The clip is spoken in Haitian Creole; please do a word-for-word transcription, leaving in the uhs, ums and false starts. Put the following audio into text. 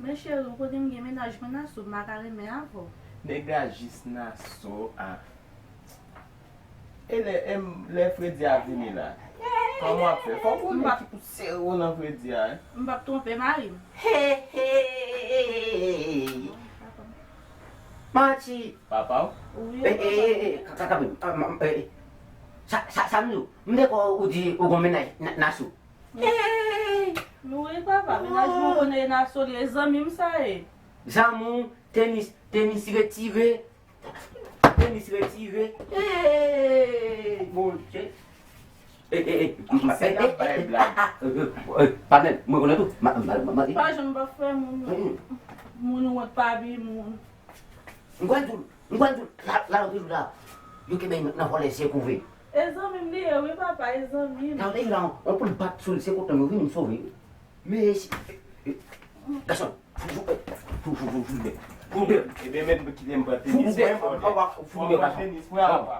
Men cheri, ou konnen m gen mennaj mwen Nassau, m pa ka renmen avè w. Nèg la jis Nassau a. E lè, em, lè Fredi a vini la? Kòman w ap fè? Fò w konnen ki pou sere w nan Fredi a, wi. M p ap twonpe mari m. Hey, hey. Manti. Papa w? Wi, Eh, eh, eh, papa. eh, ka- ka- ka- ah, ah, eh, eh. Sa, sa, sa m di w. M te kwè ou di ou gon mennaj Na- Nassau. Hey. Nou wi papa, mennaj mwen konnen Nassau li, e zanmi m sa ye. Zanmi w, tenis, tenis retire. Tenis retire. Hey, Bondye. Eh, eh, eh, Misye ap bay blag. Ah, ah, eh, eh, eh, pa menm, mwen konnen tou. Ma- ma- ma- ma- Pa janm pa fè moun, Mm. Moun wont pa bi moun. M kwè tou, m kwè tou, la, la, la, la, yo kenbe nan vòlè se kouve. E zanmi m li ye wi papa, e zanmi m. Nan lè la, on pou l bat sou l, se kontan yo vin sove. Men, gason, fou, fou, fou, fou, fou, fou, fou, fou, fou, Ebyen, mèt kite m pran tenis mwen, mwen. Mwen pran tenis mwen, apa.